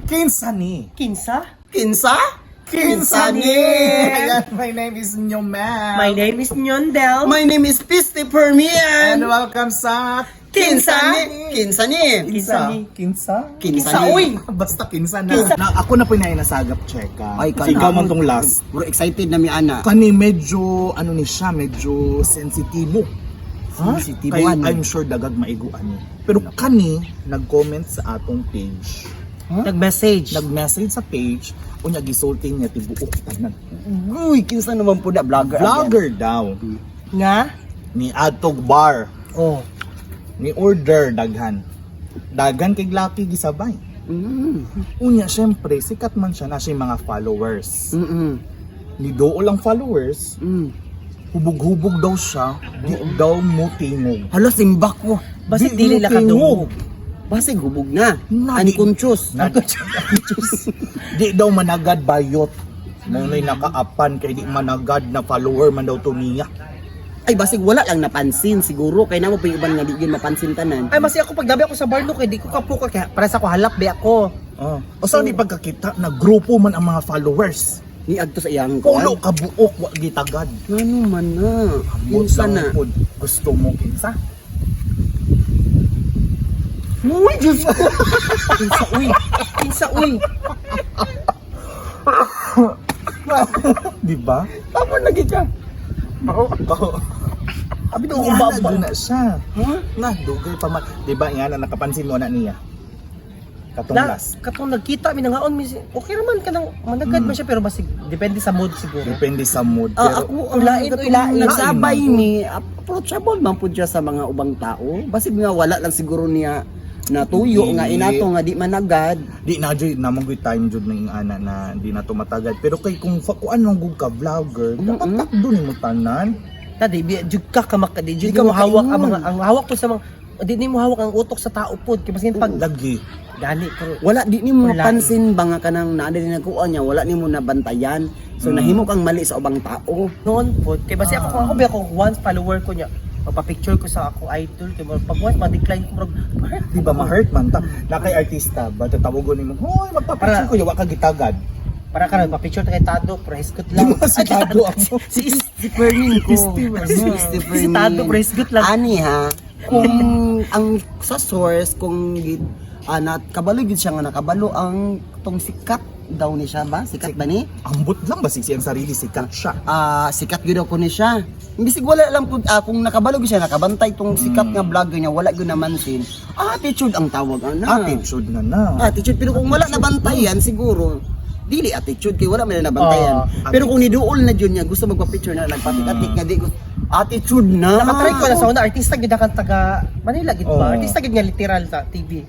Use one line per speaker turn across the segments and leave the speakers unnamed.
Kinsa ni?
Kinsa?
Kinsa?
Kinsa ni? Ayan, my name is Nyomel.
My name is Nyondel.
My name is Pisty Permian.
And welcome sa
Kinsa ni? Kinsa ni?
Kinsa ni?
Kinsa?
Kinsa
Kinsa,
ni?
uy!
Basta kinsa na. Na ako na po yung nasagap, cheka.
Ay, kana.
Ikaw man tong last.
Bro, excited na mi ana.
Kani medyo, ano ni siya, medyo sensitibo.
Sensitibo,
Kay,
ano?
I'm sure dagag maiguan ni. Pero kani, nag-comment sa atong page.
Nag-message.
Nag-message sa page, unya gisulti niya tibuok tanan.
Uy, kinsa naman po na vlogger.
Vlogger daw
Nga?
ni adtog bar
Oh.
ni order daghan. Daghan kay laki gisabay. Unya syempre sikat man siya na siya yung mga followers. Ni dool ang followers, hubog-hubog daw siya, di daw mo tingog.
Hala, simba ko.
Basta
Di
dili
mo
lang kadungog.
Basig hubog na.
Na,
Unconscious.
Di daw managad bayot. Muna'y nakaapan kay di managad na follower man daw to niya.
Ay, basig wala lang napansin siguro. Kay namo pa yung uban nga di yun mapansin tanan.
Ay, masi ako pagdabi ako sa bar no, kay di ko kapuka kaya para sa ko halap be ako.
Oh. O sa ni pagkakita na grupo man ang mga followers.
Ni adto sa iyang
Pulo ka buok wa gitagad.
Ngano man na?
Ambot
Kinsa
lang
na?
pod. Gusto mo kinsa?
Uy, Diyos ko.
Kinsa uy. Kinsa uy.
Di ba?
Tama lagi ka.
Oo.
Abi
Ang
daw
baba na siya.
Ha?
Na, dugay pa man. Di ba nga na nakapansin mo na niya? Katong
Na,
last.
katong nagkita mi nangaon mi okay raman kanang managad man siya pero basig depende sa mood siguro.
Depende sa mood.
Ah,
Pero,
ako ang
Lain, uy, lain.
Nagsabay
Lain man
ni approachable man pud siya sa mga ubang tao. Basig nga wala lang siguro niya natuyo nga
Di.
inato nga di managad.
di na jud namang good time jud na yung ana na di na tumatagad. Pero kay kung kuan nang gud ka vlogger, dapat takdo nimo tanan.
Ta di jud ka ka maka di jud
Di ka
mo hawak ang
makaingon.
mga ang hawak po sa mga di nimo hawak ang utok sa tao pod kay basig pag
Lagi.
gani pero
Wala di nimo
Wala.
mapansin ba nga kanang naa din nagkuan niya, wala nimo nabantayan. So nahimo kang mali sa ubang tao.
noon po kay basi ako kung ako ba ako once follower ko niya magpa-picture ko sa akong idol kay murag pag once ma-decline ko murag ma-hurt.
Di ba ma-hurt man ta? Na kay artista ba tatawagon nimo, "Hoy, magpa-picture ko yawa ka gitagad."
Para ka nagpa-picture ta kay Tado pero hisgot lang.
Di ba si Tado ako?
Si
Si Fermin ko.
Steven.
Si
Si Tado pero hisgot lang.
Ani ha, kung ang sa source kung na, kabalo gyud siya nga nakabalo ang tong sikat daw ni siya ba? Sikat ba ni?
Ambot lang ba si ang sarili sikat siya.
Ah, sikat gyud ako ni siya. Imbisig wala lang pud kung nakabalo gyud siya nakabantay tong sikat nga vlogger niya wala gyud namansin. Attitude ang tawag ana.
Attitude na na.
Attitude pero kung wala nabantayan siguro dili attitude kay wala man na nabantayan.
Ah,
Pero kung niduol na jud niya gusto magpa-picture na nagpatik-atik nga di attitude na.
Nakatry ko na sa una artista gyud kang taga Manila gid ba?
Oo.
Artista gid nga literal sa TV.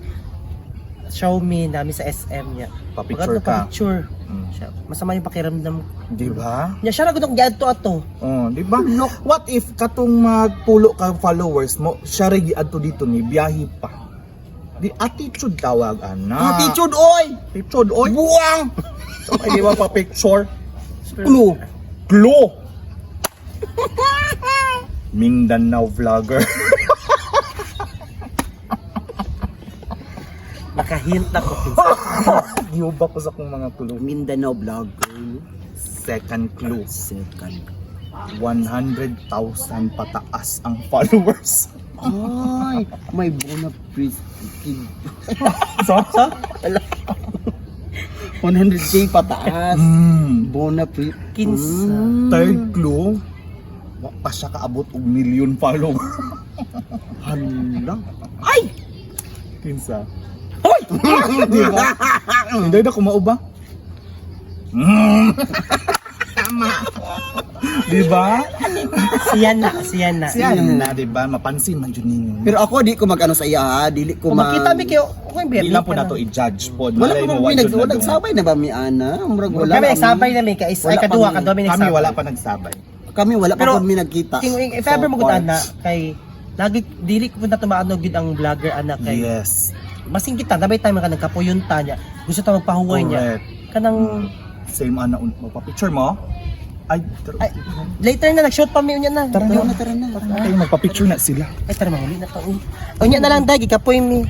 Show me nami sa SM niya.
Pa-picture
Pagkadto,
ka.
Pa-picture.
Mm.
Siya, masama yung pakiramdam ko.
Di ba?
Nya siya ra gud akong giadto ato.
Oh, di ba? What if katong magpulo ka followers mo, siya rin giadto dito ni biyahe pa. Di attitude tawag ana.
Attitude oy.
Attitude oy.
Buwang.
Ay, di ba pa picture?
Clue.
Clue. Mindanao vlogger.
Nakahint ako kinsa.
Giuba ko sa akong mga clue.
Mindanao vlogger.
Second clue.
Second.
100,000 pataas ang followers.
Ay, may bona priest kid.
So?
Wala. 100K pataas. Bona priest.
Kinsa.
Third clue, wa pa siya kaabot og million follower.
Hala. Ay!
Kinsa?
Hoy!
Di ba? Hindi na kumao ba? Tama. Di ba?
Siya na, siya na.
Siya na, di ba? Mapansin man jud ninyo.
Pero ako di ko mag-ano sa iya ha, dili ko
Kung
mag
makita mi kayo, okay ba?
Di lang po nato i-judge po.
Wala
Malay
pa
mo,
mo
wa
nag
jud na
wala
dong.
sabay na ba mi ana? Murag wala.
Kami nagsabay na mi kay
Wala
ay
pa
kaduha
mi.
kaduha mi
Kami
nagsabay.
wala pa nagsabay.
Kami wala pa
Pero,
po mi nagkita.
King if ever
So
mo gud
far.
ana kay lagi dili ko na tumaano gid ang vlogger ana kay
Yes.
masing kita nabay time ka nagkapuyon ta niya gusto ta magpahuway niya
Correct.
kanang
Same ana, magpa-picture mo? Ay, tara.
ay, later na nag-shoot pa mi unya na.
Tara
Tara na, tara na.
Kayo magpa-picture na sila.
Ay tara mahuli na ta. Uy. Unya na lang day gikapoy mi.